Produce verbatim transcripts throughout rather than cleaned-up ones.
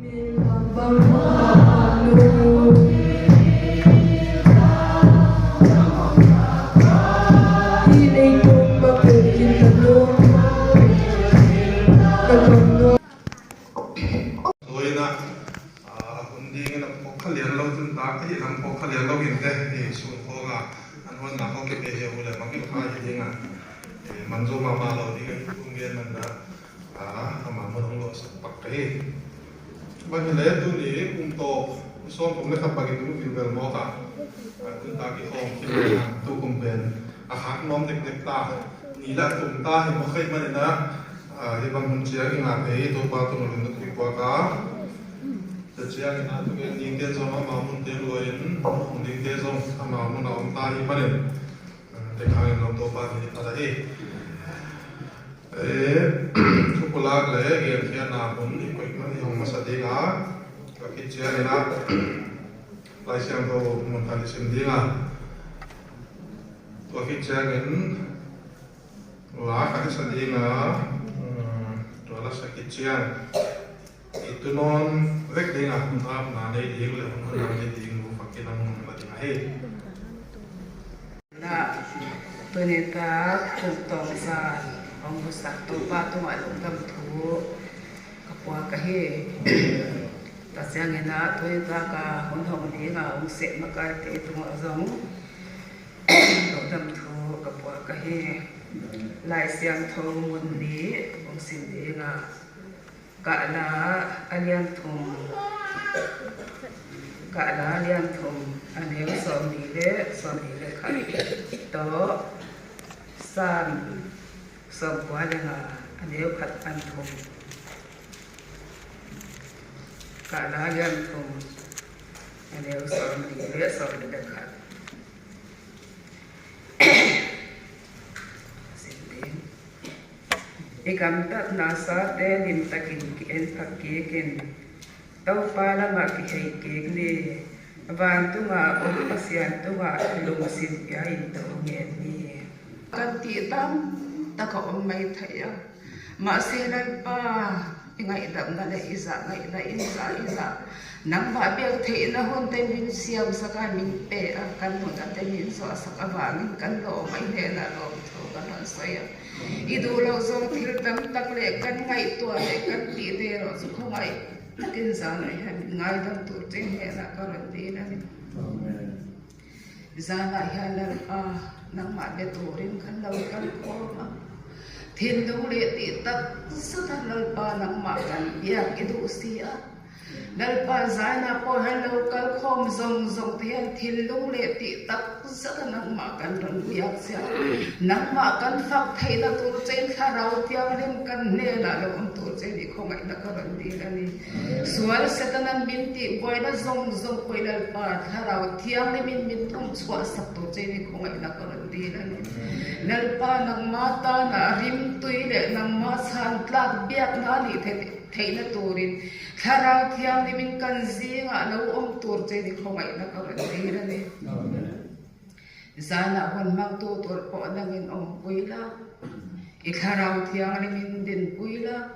Tuina, ah, hun dingin a phawk kha lian lo, tun tak ahi lam phawk kha lian lo hinte, eh, sun khawng a, an huanna khawng kipia hi uh le, mangkil kha hi ding a, eh, man zo mahmah lo ding a, hi tung gen man dah, ah, amah mun hong lawhsak pak ka hi. Bang hi le tuni kum tawh sawm kum le khat bangin tung vilvel mawk a, ah, tun tak i khawm khin le, ah, tu kum pen a khak nuam dekdek ta, ni la tum ta hi mawk ahih manin ah, ah, hih bang hun ciang i ngah thei, Topa tungah lungdam kipia ka. Tua ciangin ah, tu gen dingte zong amau mun teng luain, hong dingte zong amau mun a om ta hi manin, ah, tek hangin lawm Topa min i phat ahi. Eh, thupulak le genkhiatna hun i koih man i hong masa ding a, tua khit ciangin ah Lai Siangtho mun khat i sim ding a, tua khit ciangin la khat i sa ding a, um, tua la sa khit ciang i tu nawn vek ding a, hun apna nei ding le hun lam nei ding, lu fakin a mun la ding ahi. Na, tuni tak kum tawng zan hong busak Topa tungah lungdam thu ka puak ahi. Tua ciangin ah tuni tak a hun hong ding a hong seh makaite tungah zong lungdam thu ka puak ahi. Lai Siangtho mun li hong sim ding a, Kahla a lian thum, Kahla a lian thum, a neu sawmli le, sawmli le khat tawh Sam sawmkua le nga, a neu khat pan thum. Kahla a lian thum, a neu sawmli le, sawmli le khat. I gamtatna sate limtakin ki-en phak kikin, Topa lamah kihei kik ni. Vantunga om Pasian tungah lungsim pia in do ngen ni. Kan tih tamtak a om mai thei a, mahse Lalpa, i ngaihdamna le i zah ngaihna in zah i zah, nangmah biak theihna hunte min siamsak a, min pe a, kan nunate min zuahsak a, vangin kan lawm a, i hnenah lawmthu kan hon sawi a. I duh loh zong thil tamtak le kan ngaihtuah le kan tihte loh zong khuangaih takin zan a i hang ngaidam tur cih hnenah ka run ding a ni. Amen. Zan ah hian Lalpa, nangmah bia turin kan lo kal khawm a, thinlung le tih takzet a Lalpa nangmah kan biak i duh si a, Lalpa zan ah pawh hian lo kal khawm zawng zawng te hian thinlung le tih takzet a nangmah kan rawn biak si a, nangmah kan fak theihna tur chin Thlarau Thianghlim kan hnenah lo awm tur chin i khawngaihna ka rawn dil a ni. Sual Setanan min tihbuaina zawng zawng pawh Lalpa Thlarau Thianghlimin min tum chhuahsak tur chin i khawngaihna ka rawn dil a ni. Lalpa nangma tana rimtui leh nangma chhantlak biakna nih theihna turin Thlarau Thianghlimin kan zingah lo awm tur chin i khawngaihna ka rawn dil a ni. Zanah hun hmangtu tur pawh nangin awmpui la, i Thlarau Thianghlimin dinpui la,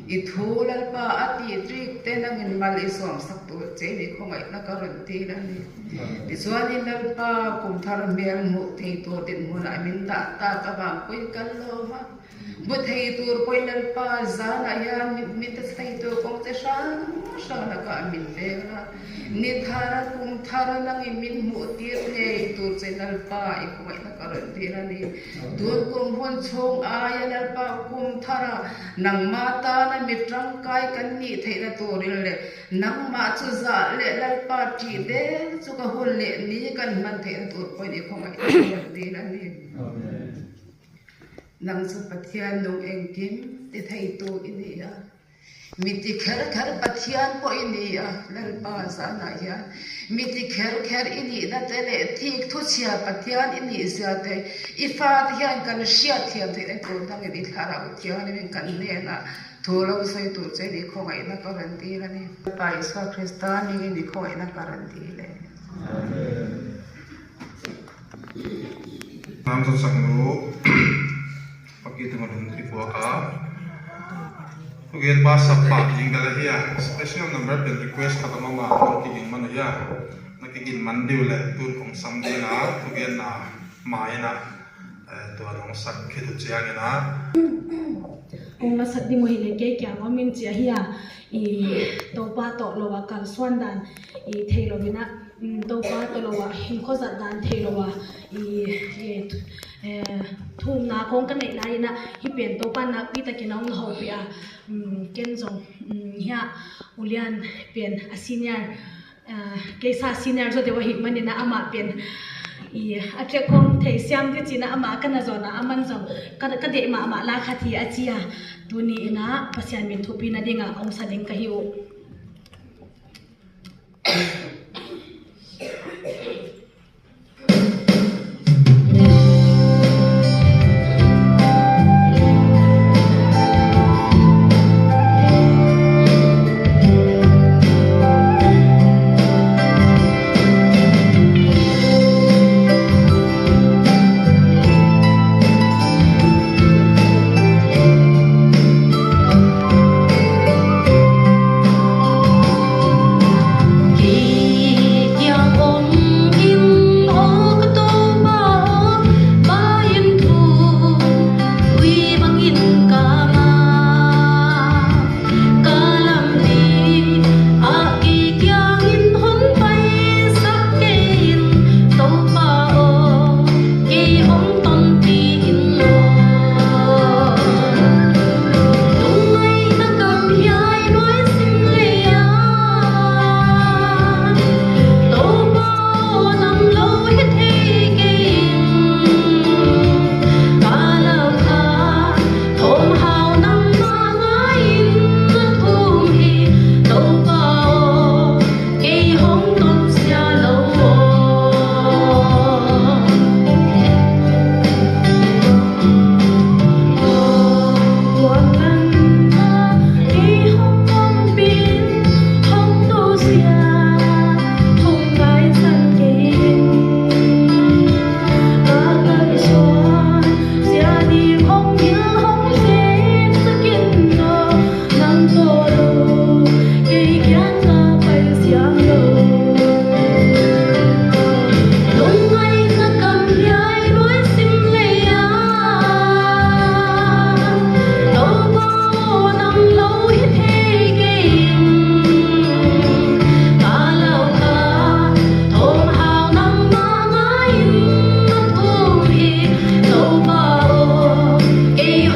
i thu Lalpa a tih trikte nangin mal i sawmsak tur chin i khawngaihna ka rawn dil a ni. Tichuanin Lalpa kumthar hmel hmuh thei tur dinhmunah min dah tak a vangpuiin kan lawm a, bu thei tur pawhin Lalpa zanah hian mi, mi thei tur kawngte hrang hrang lakah min veng la, ni thara kum thara nangin min hmuh tir ngei tur chin Lalpa i khawngaihna ka rawn dil a ni. Tun kum hun chhung aia Lalpa kum thara nangma tana mi ṭangkai kan nih theihna turin leh nangmah chu zah leh Lalpa ṭih del chu ka hun leh ni kan hman theihna tur pawhin i khawngaihna ka rawn dil a ni. Amen. Nang chu Pathian nung engkim ti theitu i ni a, mi ti kher kher Pathian pawh i ni a, Lalpa zanah hian mi ti kher kher i nihna te leh thik thuchhia Pathian i nih zia te i fate hian kan hriatthiam theihna tur nangin i Thlarau Thianghlimin kan hnenah thu lo sawi tur chin i khawngaihna ka rawn dil a ni. Lalpa Isua Krista hmingin i khawngaihna ka rawn dil e. Amen. Nam Zotsak nu, Papi tungah hun i puak a, Thugen ba sap pah ding ka la hi a, special number pen request khat a om a, nong kiging man uh hi a, na kiging man ding uh leh tun kong sam ding a, thugenna ma-in a, eh, tua nong sak khit uh ciangin a. Hong la sak ding uh hi leh kei kiang om in ci a hi a, i Topa tawh lo a kalsuan dan i thei lo in a, um, Topa tawh lo a hinkhua zat dan thei lo a, i, i, eh, thumna khawng ka neih lai in a, hih pen Topa nakpi takin a hong hopih a, um, ken zong, um, hih a ulian pen a senior, eh, kei sa senior zaw deuh ahih manin a amah pen i a tek khawng thei siam ding ci-in a amah ka na zawn a, aman zong ka, ka deih mahmah la khat hi a ci a, tuni in a Pasian min thupi nading a hong sa ding ka hi uh. Ka lampi ah kei kiangin hong paisak kei in, Topa aw, kei hong tonpih in aw. Lungngaihna kam hiai nuai sim lei ah, Topa aw, nang lo hi thei kei in, ka lau kha. Thawmhau nangmah ngai-in na thum hi, Topa aw, kei hong ton sia lo aw. Tua tan kei hong tonpih in, hong to sia, hong taisan kei in. Ka kalsuan sia ding hong hilh hong sep sak in aw, nang tawh lo kei kiang ka pai siang lo. Lungngaihna kam hiai nuai sim lei ah, Topa aw, nang lo hi thei kei in, ka lau kha. Thawmhau nangmah ngai-in na thum hi, Topa aw, kei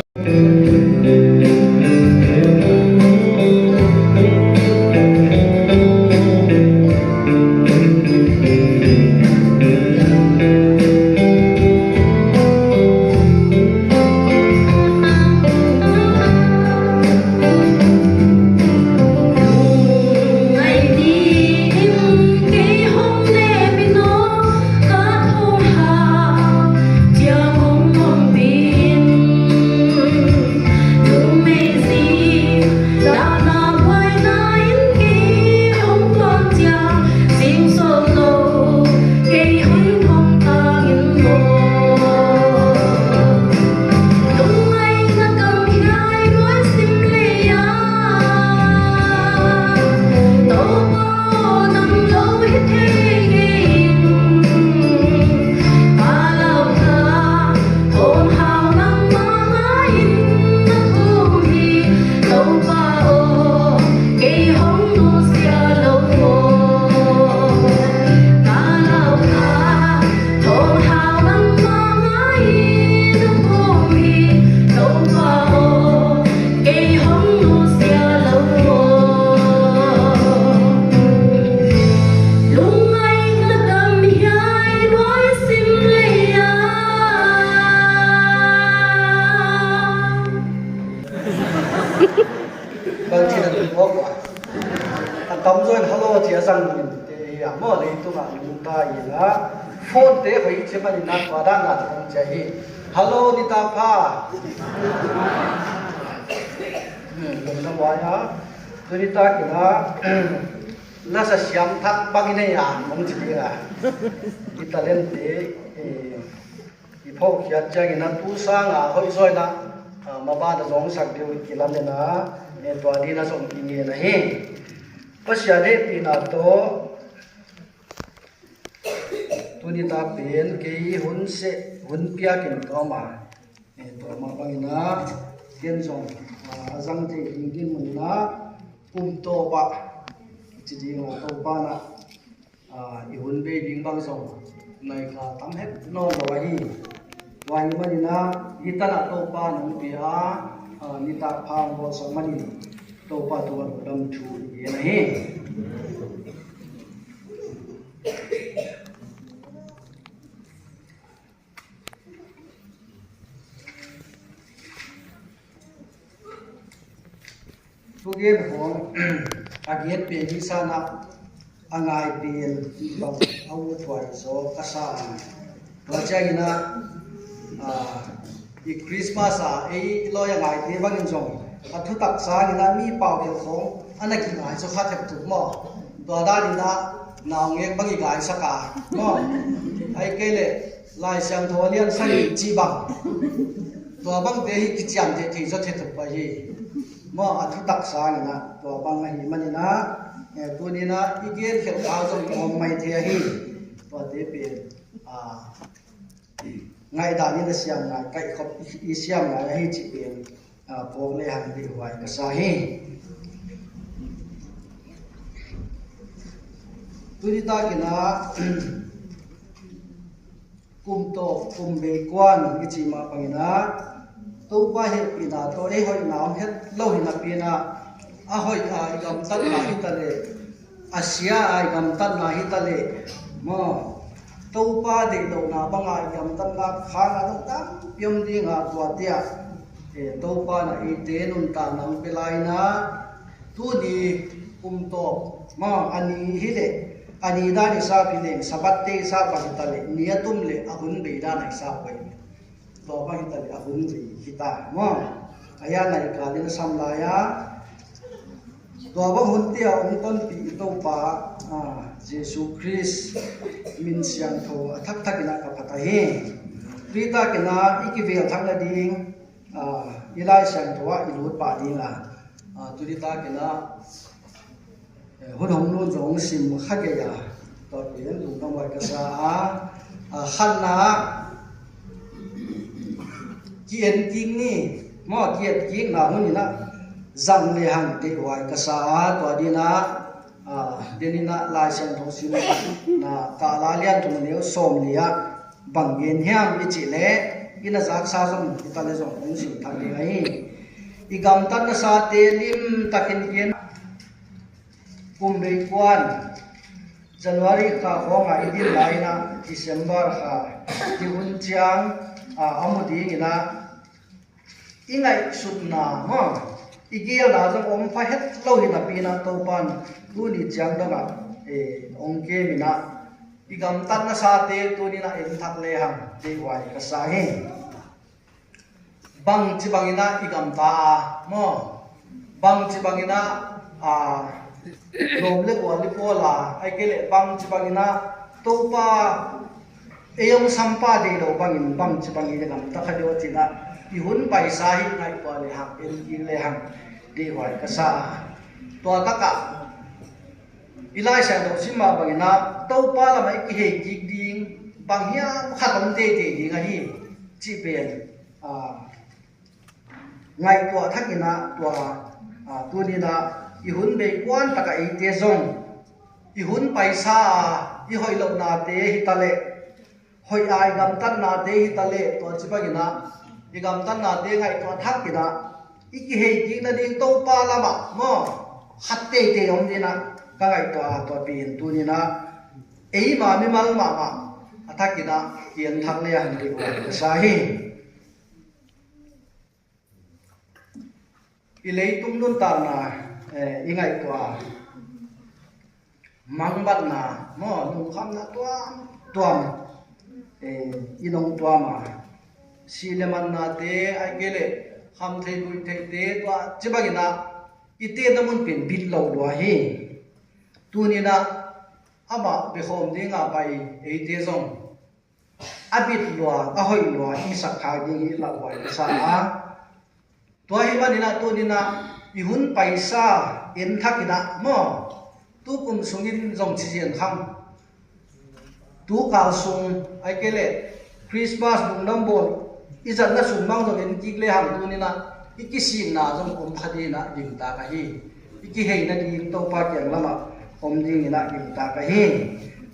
Thawmhau nangmah ngai-in na thum hi, Topa aw, kei hong nusia lo aw. Lungngaihna kam hiai nuai sim lei ah. Bang ci na tung mawk ua. A tamzaw in hello ci a zang in te hi a maw, leitungah nungta in a phone te hoih ci manin a tua dan a te kong ci a hi. Hello, nitak pha. Hmm, lungdam huai a. Tuni takin a lasa siam thak bang i nei a kong ci ding a. I talent te, eh, i phawkkhiat ciangin a tu sanga hoih zaw in a Ah, maban a zongsak ding uh i kilamen a, eh, tua dina zong i ngen ahi. Pasian hehpihna tawh tuni ta pen kei hun seh hun piakin ka om a, eh, tua mah bangin a ken zong, ah, a zang thei ding dinmun in a kum tawp ah ci ding a Topa in a, ah, i hun bei ding bang zong naikha tam het nawn lo ahi. Tua ahih manin a hih tan ah Topa nong pia a, ah, nitak pha hong bawlsak manin Topa tungah lungdam thu i gen ahi. Thugen khawng a gen pen hi san ah a ngai pen bang a ut huai zaw ka sa a. Tua ciangin ah, ah, i Christmas a ei lawi a ngaite bangin zong a thutak sangin ah mi pau khel khawng a na kingai zaw kha thepthuk maw? Tua danin ah naungek bang i gaisak a maw? Ahih kei leh Lai Siangtho a lian sagih cih bang, tua bangte hi kiciamteh thei zaw thepthuk pah hi. Maw, a thutak sangin ah tua bang ahih manin ah, eh, tuni in ah i gen khelh kha zong i om mai thei ahi. Tuate pen, ah, ngaihdan in a siam ngai, kaihkhop i, i siam ngai ahi cih pen, ah, phawk lehang deihhuai ka sa hi. Tuni takin ah kum tawp kum bei kuan i cih mah bangin ah Topa hehpihna tawh ei hoihna om het lo hi napi in ah, a hoih a i gamtatna hi ta leh, a sia a i gamtatna hi ta leh maw, Topa deih lohna bang a i gamtatna khang a dong tampi om ding a, tuate ah, eh, Topa in ah eite nuntakna hong pia lai in ah, tuni kum tawp maw, a ni hi leh a ni dan i sap hi leng, Sabbath te i sap bang hi ta leh, ni a tum leh a hun bei dan a i sap uh hi. Tua bang hi ta leh a hun bei hi ta maw? A hi a, naikal in a sam lai a, tua bang hunte ah hong tonpih i Topa, ah, Jesu Khrist min siangtho a thakthak in ah ka phat ahi. Tuni takin ah i kivel thak nading, ah, i Lai Siangtho ah i lut pah ding a, ah, tuni takin ah, eh, hun hong lun zong hong sim kha kei a, tua pen lungdam huai ka sa a, ah, khatna ah ki-en kik ni maw, ki-en kikna hun in ah zang lehang deihhuai ka sa a, tua ding in ah, ah, den in ah Lai Siangtho simna, Kala lian thum a neu sawmli ah bang gen hiam i cih leh, i na zaksa zong hi ta leh zong hong sim thak ding ahi. I gamtat nasate limtakin gen. Kum bei kuan, January kha khawng a i din lai in ah December kha i hun ciang, ah, a mu ding in ah, i ngaihsutna maw, i gelna zong om pha het lo hi napi in ah Topa in tuni ciang dong ah, eh, hong kem in ah, i gamtat nasate tuni in ah en thak lehang deihhuai ka sa hi. Bangci bangin ah i gamta a maw, bangci bangin ah, ah, lawm le gual i pawl a, ahih kei leh bangci bangin ah Topa ei hong sampa deih loh bangin bangci bangin i gamta kha ding uh cih in ah, i hun paisa hi ngaihtuah lehang, en kik lehang deihhuai ka sa a. Tua tak ah i Lai Siangtho sim mah bangin ah Topa lamah i kihei kik ding bang hiam khat om teitei ding ahi cih pen, ah, ngaihtuah thak in ah tua, ah, tuni in ah i hun bei kuan tak ah eite zong i hun paisa a i hoih lohnate hi ta leh, hoih a i gamtatnate hi ta leh, tua ci bangin ah i gamtatnate ngaihtuah thak in ah i kihei kik nading Topa lamah maw, khat teitei om ding in ah ka ngaihtuah a, tua pen tuni in ah eima mimal mahmah a thak in ah ki-en thak lehang deihhuai ka sa hi. I leitung nuntakna, eh, i ngaihtuah a, mangbatna maw, lungkhamna tuamtuam, eh, i nong tuam a, sih le matnate, ahih kei leh kham thei buai theite, tua ci bangin ah i tenna mun pen bit lo lua hi. Tuni in ah amah biakhawm ding a pai eite zong a bit lua, a hoih lua hisak khak ding hi, lauhuai ka sa a. Tua ahih manin ah tuni-in ah i hun paisa en thak-in ah maw, tu kum sungin zong ci zen khang, tu kal sung ahih kei leh Christmas lungdam bawl i zatna sung bang zong en kik lehang tuni-in ah i kisikna zong om kha dingin ah gingtak ahi. I kihei nading Topa kiang lamah om dingin ah gingtak ahi.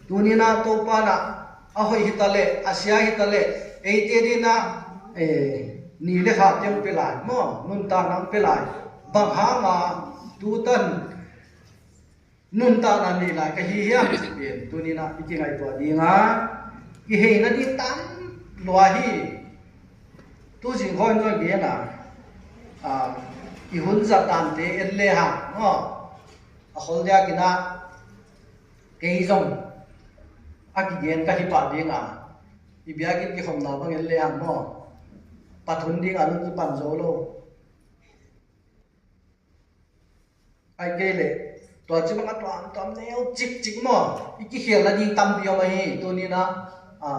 Tuni-in ah Topa in ah a hoih hi ta leh, a sia hi ta leh, eite dingin ah, eh, ni le kha teng pia lai maw, nuntakna pia lai. Bang hanga tu tan nuntakna nei lai ka hi hiam cih pen tuni-in ah i kingaihtuah ding a, kihei nading tam lua hi. Tu zing khawng zong gen a, a, i hun zat dante en lehang maw, a khol diakin ah kei zong a kigen ka hi pah ding a, i biakinn kikhopna bang en lehang maw, pathum ding a lung kipan zo lo. Ahih kei leh tua ci bang a tuamtuam neu cikcik maw, i kikhel nading tampi om ahi. Tuni-in ah, a,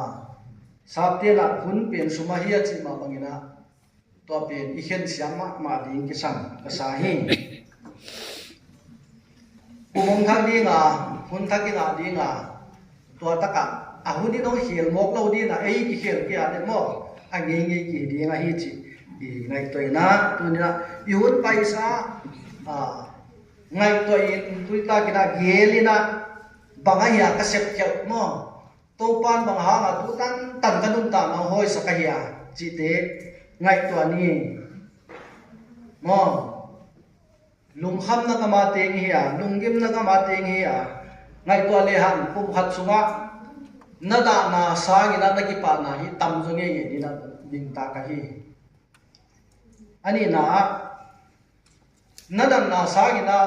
sapte in ah hun pen sum ahi a cih mah bangin ah tua pen i khensiam mahmah ding kisam ka sa hi. Kum hong thak ding a, hun thak i ngah ding a, tua takah a hun in hong khel mawk lo dingin ah ei kikhel kei a leh maw, a ngeingei kihi ding ahi cih i ngaihtuah in ah tuni-in ah i hun paisa, a, ngaihtuah in, tuni takin ah geel in ah, bang ahi a ka sepkhialh maw, Topa in bang hanga tu tantan ka nuntakna hong hawisak ahi a cihte ngaihtuah ni maw. Lungkhamna ka ma teng hi a, lunggimna ka ma teng hi a, ngaihtuah lehang kum khat sungah na dahna sangin ah na kipahna hi tamzaw ngeingei dingin ah gingtak ahi. A nihna ah na dahna sangin ah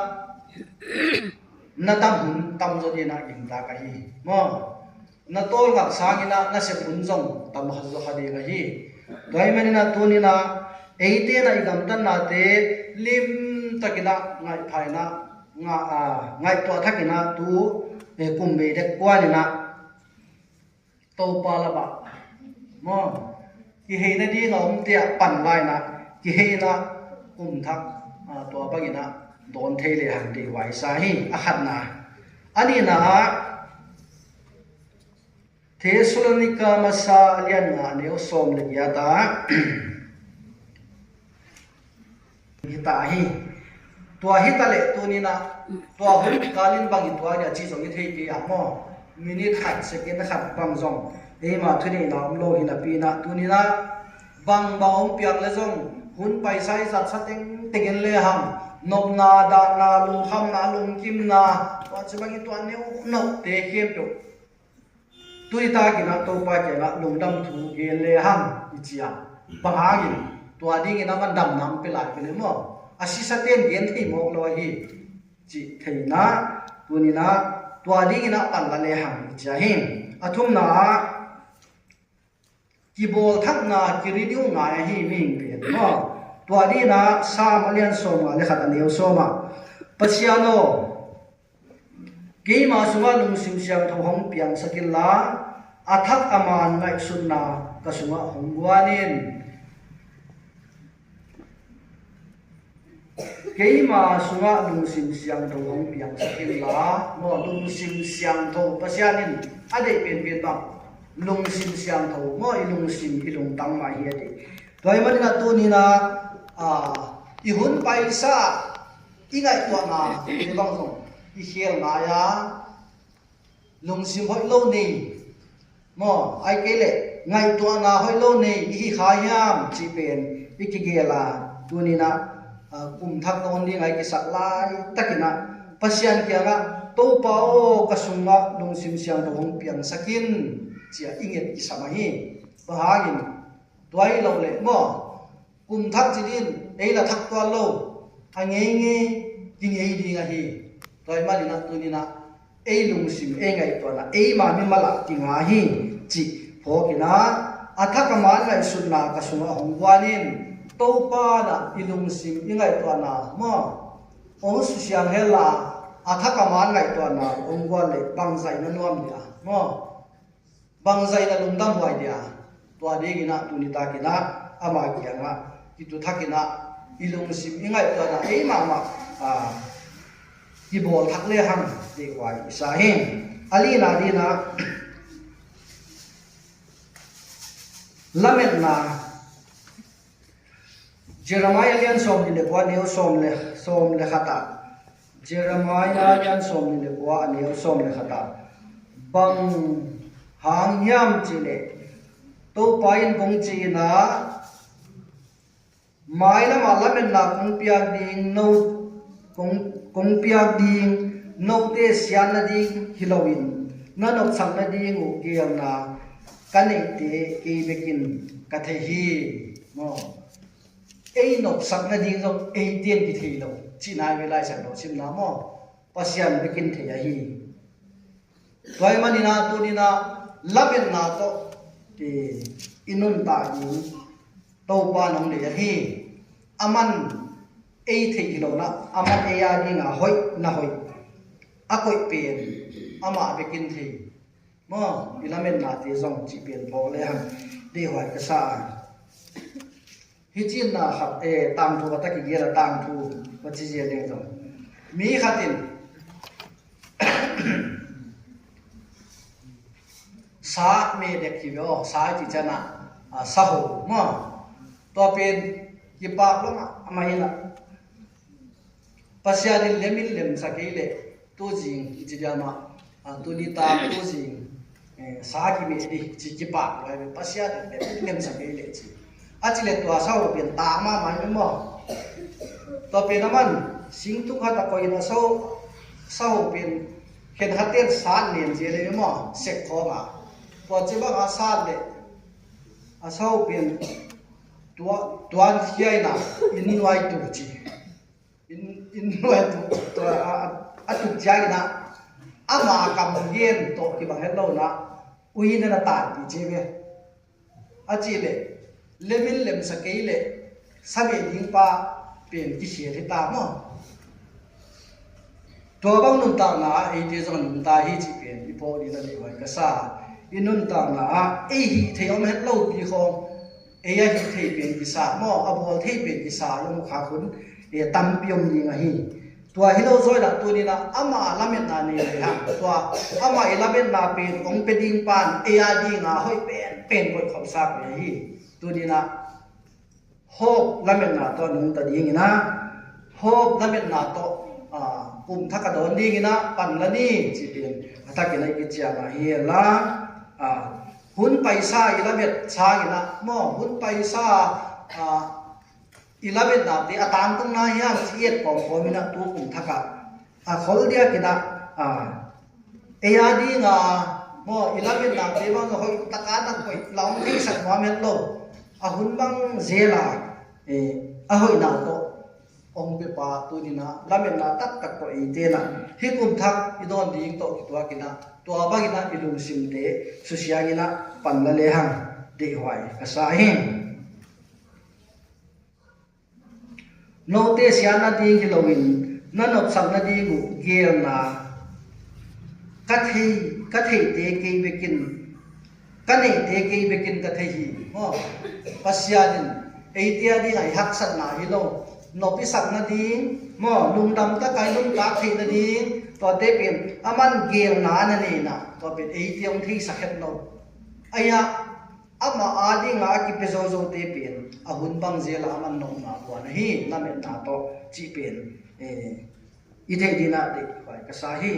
na tam hun tamzaw dingin ah gingtak ahi maw. Na tawlngak sangin ah na sep hun zong tamzaw kha ding ahi. Tua ahih manin ah tuni-in ah eite in ah i gamtatnate limtakin ah ngaihpha in ah, nga-, a, ngaihtuah thak in ah tu, eh, kum bei dek kuan in ah Topa lamah maw, kihei nading a omte ah pan lai in ah, kihei in ah kum thak, a, tua bangin ah dawn thei lehang deihhuai sa hi, a khatna. A nihna ah Thessalonika Masa a lian nga a neu sawm le giat ah hi ta hi. Tua hi ta leh tuni-in ah tua hun kalin bang i tuak dia cih zong i thei kei a maw. Minute khat, second khat bang zong eima thuneihna om lo hi napi-in ah tuni-in ah bangbang hong piang leh zong hun paisa i zatsa tengteng en lehang nopna, dahna, lungkhamna, lungkimna, tua ci bang i tuah neunote khempeuh tuni takin ah Topa kiangah lungdam thu gen lehang i ci a, bang hangin tua dingin a man damna hong pia lai kei leh maw, a sisate'n gen thei mawk lo ahi cih theihna, tuni-in ah tua dingin ah pan la lehang i ci a hi. A thumna ah kibawl thakna, kirenew ngai ahi mihing pen maw. Tua dingin ah Sam a lian sawm nga le khat a neu sawm ah, Pasian aw, keima sungah lungsim siangtho hong piangsak inla, a thak a man ngaihsutna ka sungah hong guan in. Keima sungah lungsim siangtho hong piangsak inla, maw, lungsim siangtho, Pasian in a deih penpen bang lungsim siangtho maw, i lungsim, i lungtang mah hi a deih. Tua ahih manin ah tuni-in ah, a, i hun paisa i ngaihtuahna te bang zong i khel ngai a, lungsim hoih lo nei maw, ahih kei leh ngaihtuahna hoih lo nei i hi kha hiam cih pen i kigel a, tuni-in ah, a, kum thak dawn ding a i kisak laitakin ah Pasian kiangah, Topa aw, ka sungah lungsim siangtho hong piangsak in, ci-a i nget kisam ahi. Bang hangin, tua hi lo leh maw, kum thak ci dingin ei la thak tuan lo, a ngeingei kingei ding ahi. Tua ahih manin ah tuni-in ah ei lungsim, ei ngaihtuahna eima mimal ah kinga hi cih phawk in ah, a thak a man ngaihsutna ka sungah hong guan in. Topa in ah i lungsim, i ngaihtuahna maw, hong susiang hen la, a thak a man ngaihtuahna hong guan leh bangzah in na nuam dia maw, bangzah in na lungdam huai dia. Tua dingin ah tuni takin ah ama kiangah kituak thakin ah i lungsim i ngaihtuahna ei mahmah, ah, kibawl thak le hang deihhuai i sa hi. A lina dina lametna Jeremiah lian sawm nih le kua neu sawm le, sawm le khat ah. Jeremiah lian sawm nih le kua a neu sawm le khat ah. Bang hang hiam cih leh Topa in kong ci-in ah, mailam ah lametna kong piak ding no, kong, kong piak ding note siat nading hi loin na nopsak nading uh geelna ka neihte kei bekin ka thei hi. Maw? Ei nopsak nading zong eite in kithei lo cihna hi ve, Lai Siangtho simna maw? Pasian bekin thei ahi. Tua ahih manin ah tuni-in ah lametna tawh i, i nuntak ding Topa in hong deih ahi. Aman ei theih hi lo-in ah, aman ei a dingin hoih na hoih a koih pen amah bekin thei. Maw, i lametnate zong cih pen phawk le hang deihhuai ka sa a. Hih cinna khat, eh, tangthu khat a kigen a, tangthu va ci zia ding zong. Mi khat in sa meh dek hi ve aw, sa i cih ciangin ah, ah, saho maw. Tua pen kipak lua mahmah in ah, Pasian in lem in lemsak kei leh, tuzing i ci diam ah, ah, tuni tak tuzing, eh, sa kimeh ding ci kipak lua hi ve, Pasian in lem in lemsak kei leh ci. A cih leh tua saho pen tak mahmah hi ve maw. Tua pen aman singtung khat ah koih in ah saho, saho pen khenkhatte in sat nen zel hi ve maw, sek khawng ah. Tua ci bang a sat leh a saho pen tua, tuankhia in ah inn nuai tuk ci. Inn, inn nuai tuk, tua, a, a, a tuk ciangin ah, ama kam gen tawh kibang het lo-in ah, ui in ah na tanpih ci ve. A cih leh, lem in lemsak kei leh, sa meh ding pa pen kikhial hi ta maw. Tua bang nuntakna ah eite zong a nungta hi cih pen i phawk ding a deihhuai ka sa. I nuntakna ah ei hih theih om het lopi khawng, ei a hih theih pen kisa maw, a bawl theih pen kisa i om khak hun, eh, tampi om ding ahi. Tua hi lo zaw in ah tuni-in ah ama lametna nei le hang, tua ama i lametna pen hong pia ding pa in ei a dingin hoih penpen koih khawmsa peuh ahi. Tuni-in ah Job lametna tawh nungta dingin ah, Job lametna tawh, ah, kum thak a dawn dingin ah pan la ni cih pen a thakin ah i kiciam ahi hi la, ah, hun paisa i lamet sangin ah maw, hun paisa, ah, i lametnate a tangtungna hiam ci i et kawmkawm in ah tu kum thak ah a khol diakin ah, ah, ei a dingin maw, i lametnate bang zong hoih tak a na koih la hong theisak nuam het lo. A hun bang zel a, eh, a hoihna tawh hong pia pa tuni-in ah lametna taktak tawh eite in ah hih kum thak i dawn ding tawh kituakin ah tua bangin ah i lungsimte susiangin ah pan la le hang deihhuai ka sa hi. Note siat nading hi loin na nopsak nading uh geelna ka thei, ka theite kei bekin, ka neihte kei bekin ka thei hi. Maw, Pasian in eite a dingin i haksatna hi lo, nop i sak nading maw, lungdam takin i nuntak theih nading, tuate pen aman geelna a na nei in ah, tua pen eite hong theisak het lo. Ahi a, ama a dingin a kipia zozote pen a hun bang zel a aman nopna guan ahi, lametna tawh cih pen, eh, i theih dingin ah deihhuai ka sa hi.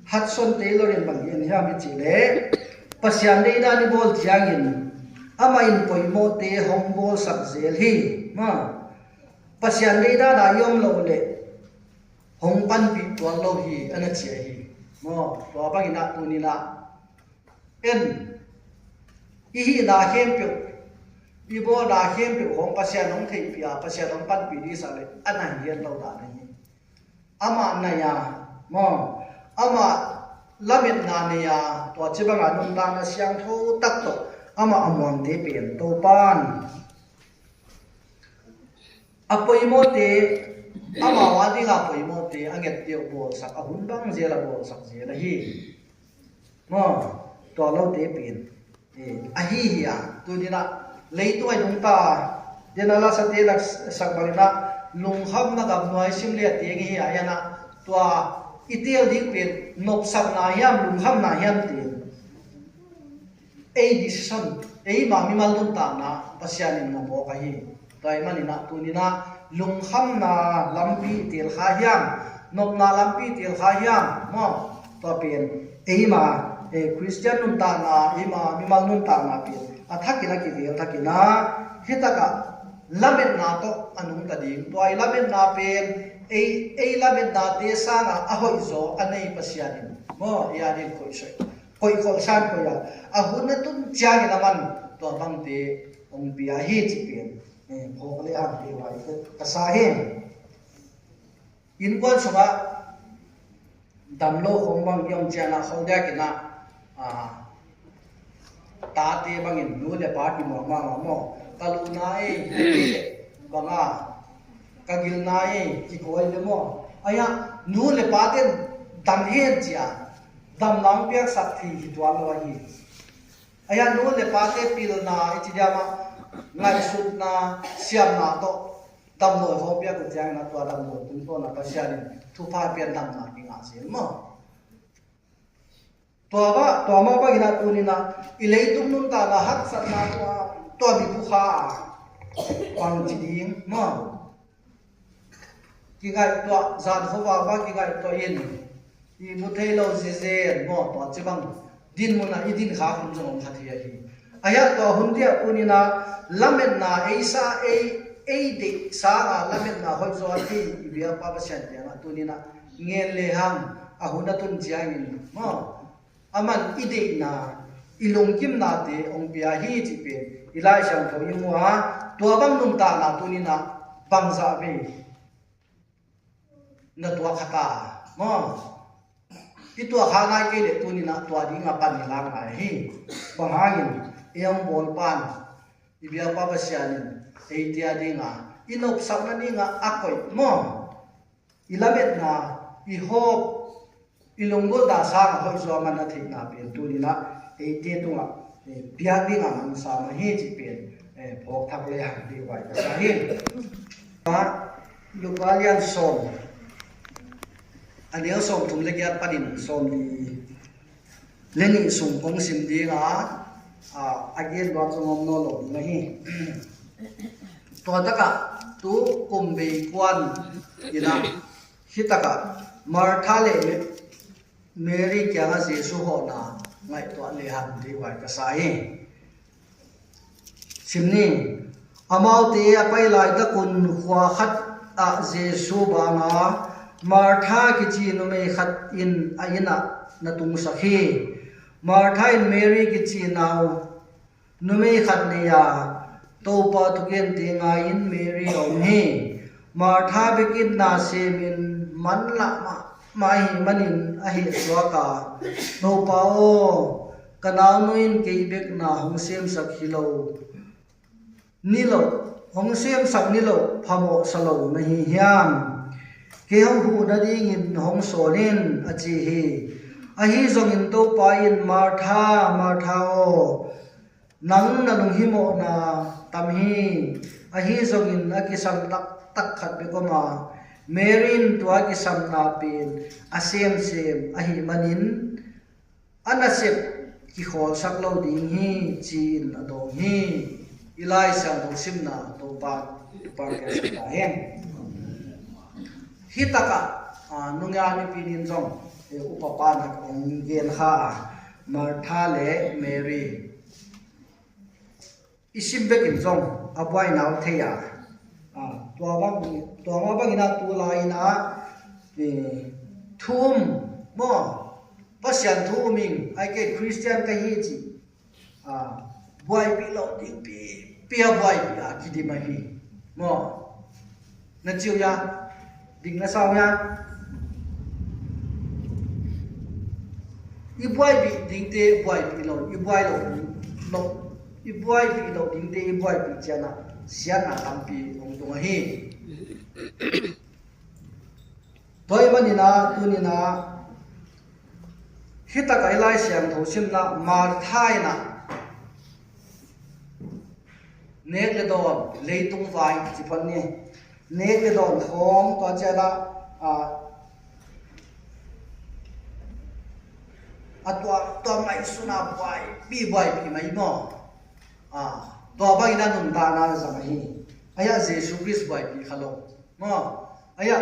Hudson Taylor in bang gen hiam i cih leh, Pasian deihdan i bawl ciangin amah in poimawhte hong bawlsak zel hi. Maw, Pasian deihdan ah i om loh leh hong panpih tuan lo hi, a na ci ahi. Maw, tua bangin ah tuni-in ah en, i hihna khempeuh, i bawlna khempeuh hong Pasian hong theihpih a, Pasian hong panpih ding sa leh a na hi het lo dan ahi. Amah nai a, maw, amah lametna nei a, tua ci banga nuntakna siangtho tak tawh amah a muangte pen Topa'n a poimawhte, amau a dinga poimawhte a ngette uh bawlsak, a hun bang zel a bawlsak zel ahi. Maw, tua lote pen, eh, ahi hi a, tuni-in ah leitung a i nungta, den a lasate laksak bangin ah, Lungkhamna gam nuai sim le a tiang hi a, hian ah tua i teel ding pen nopsakna hiam, lungkhamna hiam ti. Ei decision, eima mimal nuntakna Pasian in ngam awk ahi. Tua ahih manin ah tuni-in ah lungkhamna lampi teel kha hiam, nopna lampi teel kha hiam, maw? Tua pen eima, eh, Christian nuntakna, eima mimal nuntakna pen a thakin a kivel thakin ah, hi takah lametna tawh a nungta ding. Tua i lametna pen ei, ei lametnate sangah a hoihzaw a nei Pasian in, maw, ei adingin koihsawi, koihkholh san koih a, a hun a tun ciangin aman tua bangte hong pia hi cih pen, eh, phawk le hang hi vai ka, ka sa hi. Innkuan sungah damlo khawng bang i om ciangin ah, khawng diakin ah, ah, tate bangin nu le pa kimuang mahmah maw? Ka luhna ei, bang a, ka gilna ei, kikawi le maw? Ahi a, nu le pate'n dam hen ci a, damna hong piaksak thei hi tuan lo ahi. Ahi a, nu le pate pilna i ci diam ah, ngaihsutna, siamna tawh damdawi hong piak uh ciangin ah, tua damdawi tungtawn ah Pasian in thupha pian damna kingah zel maw? Tua mah, tua mah bangin ah tuni-in ah i leitung nuntakna haksatna tua, tua mi pukha a bangci ding maw? Kingaihtuah, zan khuavak mah kingaihtuah in, ihmu thei lo zizen maw, tua ci bang dinmun ah i din khak hun zong om kha thei ahi. Ahi a, tua hun tiah tuni-in ah lametna ei sa, ei, ei deih sangah lametna hoihzaw a thei i biakpa Pasian kiangah tuni-in ah ngen le hang, a hun a tun ciangin maw, aman i deihna, i lungkimnate hong pia hi cih pen i Lai Siangtho i mu a, tua bang nuntakna tuni-in ah bangzah vei na tuak kha ta maw? I tuak kha nai kei leh tuni-in ah tua dingah pan i lak ngai hi. Bang hangin ei hong bawlpa'n, i biakpa Pasian in eite a dingah i nopsakna dingah a koih maw? I lametna, i hope, i lunggulhna sangah hoihzaw a man a theihna pen tuni-in ah eite tungah, eh, piak dingah mangsa mah hi cih pen, eh, phawk thak le hang ding vai ka sa hi. Luka lian sawm, a neu sawmthum le giat panin sawmli le nih sung kong sim ding a, a, a gen luat zong om nawn lo ding ahi. Tua takah tu kum bei kuan in ah, hi takah Martha le Me-, Mary kiangah Jesu hawhna ngaihtuah le hang ding vai ka sa hi. Sim ni. Amaute a pai laitakun khua khat ah Jesu bang a, Martha kici numei khat in a inn ah na tungsak hi. Martha in Mary kici nau numei khat nei a, Topa thugente ngai-in Mary a om hi. Martha bekin na semin manlah mahmah ahih manin a hehsuak a, Topa aw, ka naunu in kei bek na hong semsak hi lo, ni lo, hong semsak ni lo phamawhsa lo na hi hiam? Kei hong huh nadingin hong sawl in, a ci hi. Ahi zongin Topa in, Martha, Martha aw, nang na lunghimawhna tam hi. Ahi zongin a kisam taktak khat bek om a, Mary in tua kisamna pen a semsem ahih manin a nasep kikhawlsak lo ding hi, ci-in a dawng hi. I Lai Siangtho simna Topa, Topa kiangah ta hen. Hi takah, a, nunga nipi nin zong, e, upa pa'n a hong gen kha a, Martha le Mary. I sim bekin zong a buaina om thei a. A, tua bang, tua mah bangin a tu lai-in a, e, thu um maw, Pasian thu um ing, ahih kei Christian ka hi ci, a, buaipih loh ding pi, pi a buaipih a kidim ahi. Maw? Na ci uh hia? Dik na sa uh hia? I buaipih dingte buaipih lo, i buai lo, lo, i buaipih lo dingte i buaipih ciangin a siatna tampi hong tung ahi. Tua ahih manin a, tuni-in a, hi takah i Lai Siangtho simna Martha in a, nek le dawn, leitung vai ci phot ni. Nek le dawn khawng tua ciangin ah, a, a tua, tua ngaihsun a buaipi, buaipi mai maw? A, tua bangin a nuntakna zang ahi. Ahi a Jesu Khrist buaipi kha lo maw? Ahi a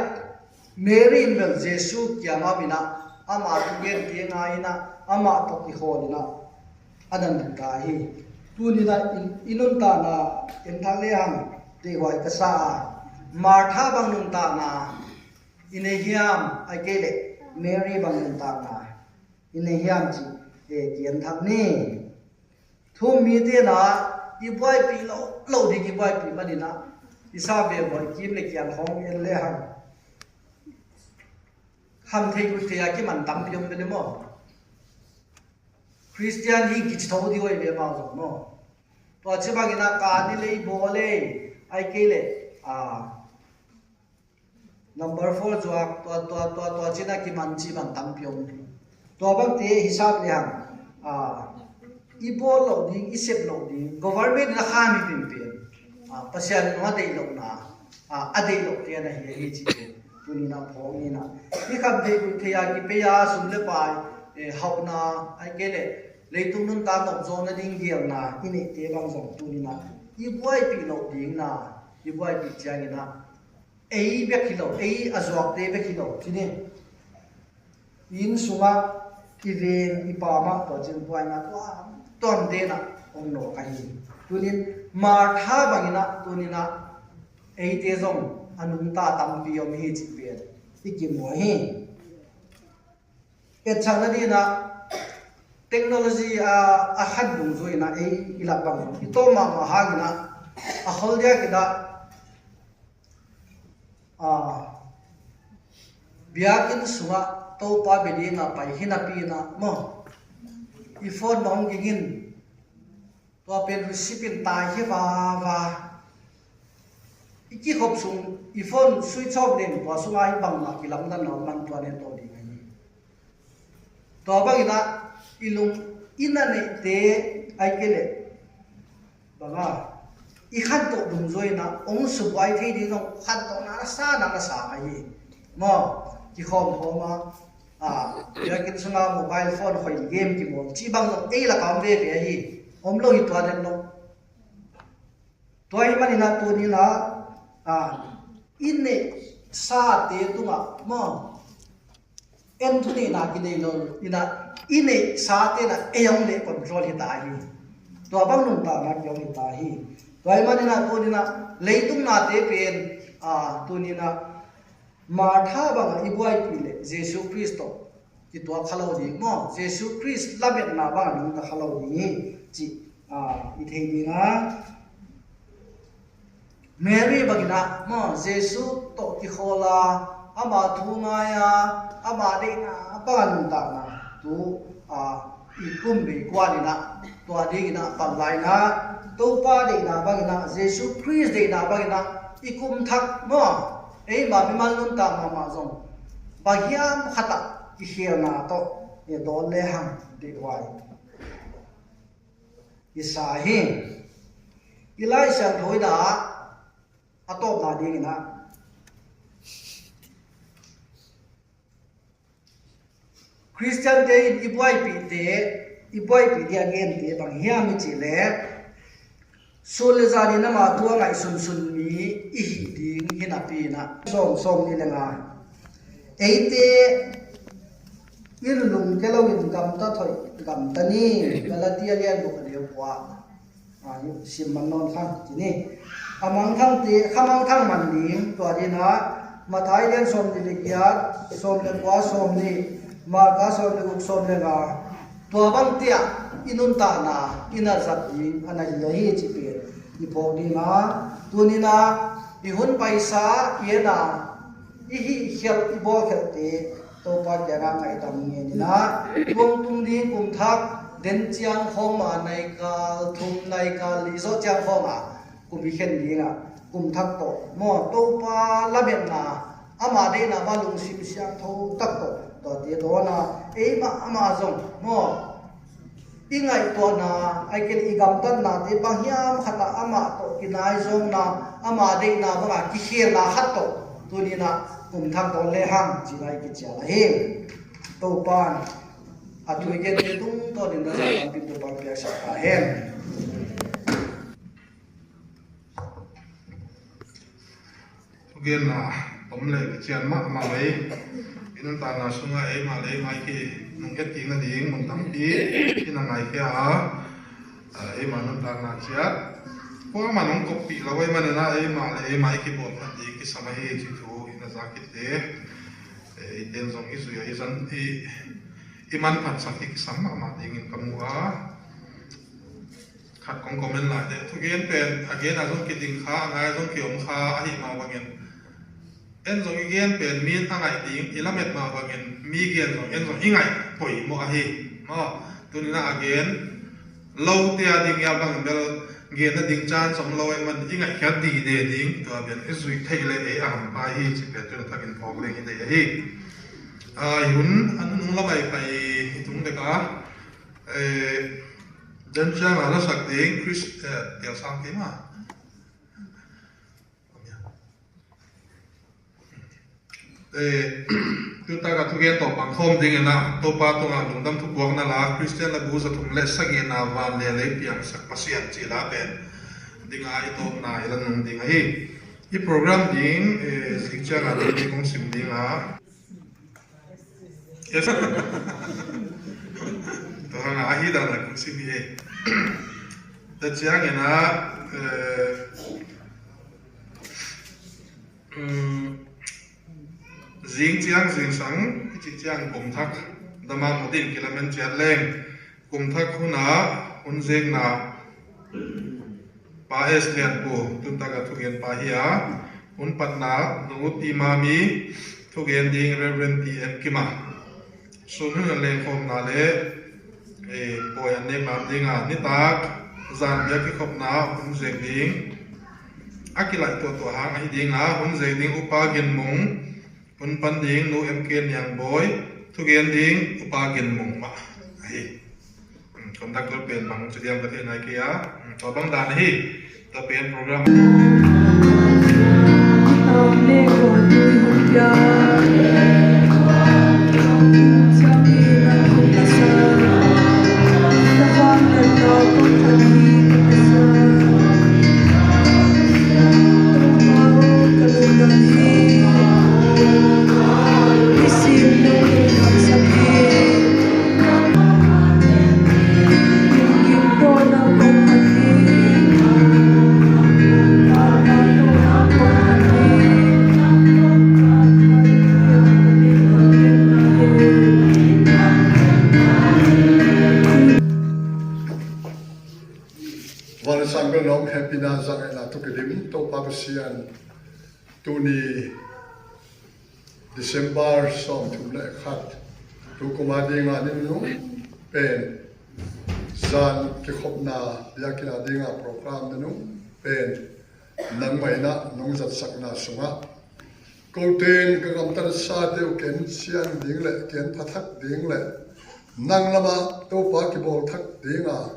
Mary in bel Jesu kiangah om in ah ama thugen kingah in ah ama tawh kihawl in ah a na nuntak hi. Tuni in ah i, i nuntakna en thak lehang deihhuai ka sa a, Martha bang nuntakna i nei hiam, ahih kei leh Mary bang nuntakna i nei hiam cih, eh, ki-en thak ni. Thu-um mite in ah i buaipi lo, lo ding i buaipi manin ah i sa ve buai kim le kiang hong en lehang khamtheih guihtheih a kiman tampi om ve le maw? Khristian hi kici tho ding uh ahi ve amau zong maw? Tua ci bangin ah ka ni lei bawl ei, ahih kei leh, a, number four zuak, tua, tua, tua, tua ci-in ah kiman ci bang tampi om. Tua bangte hisap lehang, a, i bawl loh ding, i sep loh ding, government in a kham hi penpen, a, Pasian in a deih lohna, a, a deih loh te na hi ahi cih tuni in ah phawk ni in ah. I khamtheih guihtheih a kipia sum le pai, eh, hauhna, ahih kei leh leitung nuntak nopzawh nading gelna i neihte bang zong tuni in ah i buaipih loh ding in ah, i buaipih ciangin ah ei bek hi lo, ei a zuakte bek hi lo, ci ni. Inn sungah i veng i pamah tua cin buaina tuamtuamte in ah om nawk ahi. Tunin Martha bangin ah tuni in ah eite zong a nungta tampi om hi cih pen i kimu hi. Etsak nading in ah technology a, a khan dungzui in ah ei i lak bang zong i tawm mahmah hangin ah a khol diak in ah, a, biakinn sungah Topa bia dingin ah pai hi napi in ah maw, i phone bang hong ging in, tua pen receive in tai hi vava. I kikhop sung i phone switch off leng tua sungah hi bangmah kilamdanna om man tua nen tawh ding ahi. Tua bangin ah i lung i na neihte ahih kei leh bang a i khantoh dungzui in ah hong subuai thei ding zong khantohna na sa, na na sa ahi. Maw, kikhawmkhawm a, a, biakinn sungah mobile phone khoi game kimawl cih bang zong ei lakah om veve ahi. Om lo hi tua den lo. Tua ahih manin ah tuni in ah, a, i neihsate tungah maw, en thuneihna kinei lo in ah i neihsate in ah ei hong leh control hi ta hi. Tua bang nuntakna ki-om hi ta hi. Tua ahih manin ah tuni in ah leitung nate pen, a, tuni in ah Martha bangah i buaipih leh Jesu Khrist tawh kituak kha lo ding maw, Jesu Khrist lametna bangah nungta kha lo ding hi cih, a, i thei ding a. Mary bangin ah maw, Jesu tawh kikhawl a, ama thu ngai a, ama deihna bangah nuntakna tu, a, i kum bei kuan in ah tua dingin ah pan lai in ah Topa deihna bangin ah, Jesu Khrist deihna bangin ah i kum thak maw, eima mimal nuntak mahmah zong bang hiam khat ah i khelna tawh i dawn lehang deihhuai i sa hi. I Lai Siangtho in ah a tawpna dingin ah Khristiante in i buaipihte, i buaipih ding a gente bang hiam i cih leh, sun le zan in ama thu a ngaihsunsun mi i hih ding hi napi in ah. Sawm, sawm nih le nga. Eite in lungke loin gamta thoih gamta ni, Galatia lian guk a neu kua. A, sim man nawn khan ci ni. A mangthangte, kha mangthang man ding, tua dingin ah Matthai lian sawm nih le giat, sawm le kua, sawm nih, Marka sawm le guk, sawm le nga. Tua bangte ah i nuntakna i na zat ding a na hi ahi cih pen i phawk ding a, tuni in ah i hun paisa i en a, i hih khialh, i bawl khialhte Topa kiangah ngaidam ngen in ah, tuang tung ding kum thak den ciang khawng mah, nai kal thum, nai kal li zawh ciang khawng ah kum i khen ding ah, kum thak tawh maw, Topa lametna, ama deihna bang lungsim siangtho tak tawh tuate dawn a, eimah amah zong maw, i ngaihtuahna, ahih kei leh i gamtatnate bang hiam khat ah amah tawh kinaizawngna, ama deihna bangah kikhelna khat tawh tuni-in ah kum thak dawn lehang ci-in ah i kicial ahi. Topa'n a thu i gente tungtawnin na zah tampi Topa'n piaksak ta hen. Thugenna om leh kician mahmah mai. I nuntakna sungah eimah le eimah i kinungkhiat kik nading mun tampi i na ngaikhia a, eimah nuntakna ciat kuamah in hong koppih lo ahih manin ah eimah le eimah i kibawl phat ding kisam ahi cih thu i na zak khit teh, eite in zong i zui a, i zan, i, i manphatsak hi kisam mahmah dingin ka mu a. Khat kong comment lai teh, thugen pen a gen ah zong kiding kha, a ngai ah zong kiom kha ahih mah bangin, en zong i gen pen mi in a ngaih ding i lamet mah bangin mi gen zong en zong i ngaih poimawh ahi. Maw, tuni-in ah a gen lote a ding i a bang bel gen nading chance om lo ahih man i ngaihkhiat dide ding, tua pen i zuih theih leh ei a hampha hi cih pen tuni-in a thakin phawk leng hi ding ahi. A, i hun a nunung lam ah i pai hi tung dek a, eh, den ciang a lasak ding Chris, eh, Tel Sang Kim a. Eh, tutak a thugen tawh pangkhawm dingin ah Topa tungah lungdam thupuakna la, Christian labu za thum le sagihna van le lei piangsak Pasian cih la pen ding a i tawpna i la nung ding ahi. I program ding, eh, zing ciang a ding ding kong sim ding a. Yes. Tua hang a ahi dan a kong sim hi. Tua ciangin ah, eh, um, zing ciang zingsang i cih ciang kum thak dama mu ding kilamen ciat leng, kum thak hun ah hun zekna Pa S Lian Pu, tutak a thugen pa hi a, hun patna Nu Ti Mami, thugen ding Reverend T N Kim a. Sun hun an lengkhawmna le, eh, pawi an nekna ding a, nitak zan bia kikhopna hun zek ding a kilaih tuahtuah hang ahi ding a, hun zek ding Upa Gin Mung, hun pan ding Nu M K Niang Bawi, thugen ding Upa Gin Mung mah ahi. Hmm, conductor pen bang ci diam ka thei nai kei a. Hmm, tua bang dan ahi. Tua pen program. Vanleng sang bel nong hehpihna, zangaihna tawh kidim Topa Pasian, tuni December sawmthum le khat, tu kum a dinga ni nunung pen zan kikhopna, biakinn a dinga program ni nunung pen nangmah in ah nong zatsakna sungah kote in ka gamtat sate uh ken siang ding le ken pha thak ding le nang lamah Topa kibawl thak dinga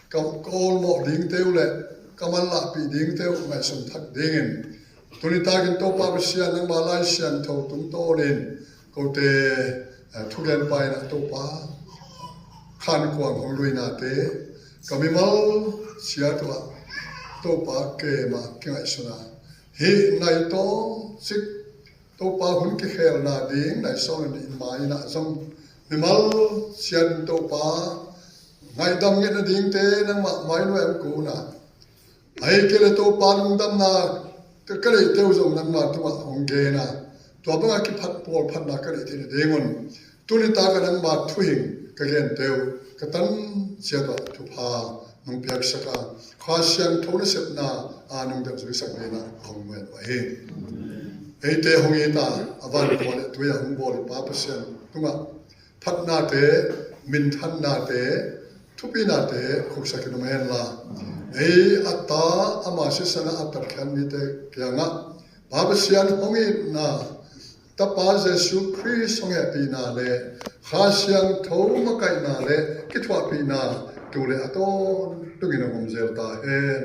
ka awlmawh dingte uh le ka manlahpih dingte uh ngaihsun thak dingin, tuni takin Topa Pasian nangma Lai Siangtho tungtawnin kote, eh, thugenpa in ah Topa khankuang hong luinate, ka mimal ciat uh ah Topa kei mah kingaihsun a, hih nai tawh cik Topa hun kikhelna ding nai sawm le nih in ma in ah zong mimal ciat in Topa ngaihdam ngetna dingte nangmah mai nuai hong kun a, ahih kei leh Topa lungdamna ka, ka deihte uh zong nangma tungah hong gen a, tua bangah kiphat pawlphatna ka deih theih nadingun tuni tak a nangma thuhing ka gente uh ka tan ciat uh ah thupha nong piaksak a, Kha Siangtho nasepna a nong delhzuisak dingin ah hong muan uh ahi. Eite hong it a, a van khua le tui a hong bawl i Pa Pasian tungah phatnate, minthannate, thupinate khuksak in om hen la, ei a ta ama sisan ah a tatkhiat mite kiangah Pa Pasian hong itna, Tapa Jesu Khrist hong hehpihna le Kha Siangtho makaihna le kithuahpihna tu le a tawntungin hong om zel ta hen.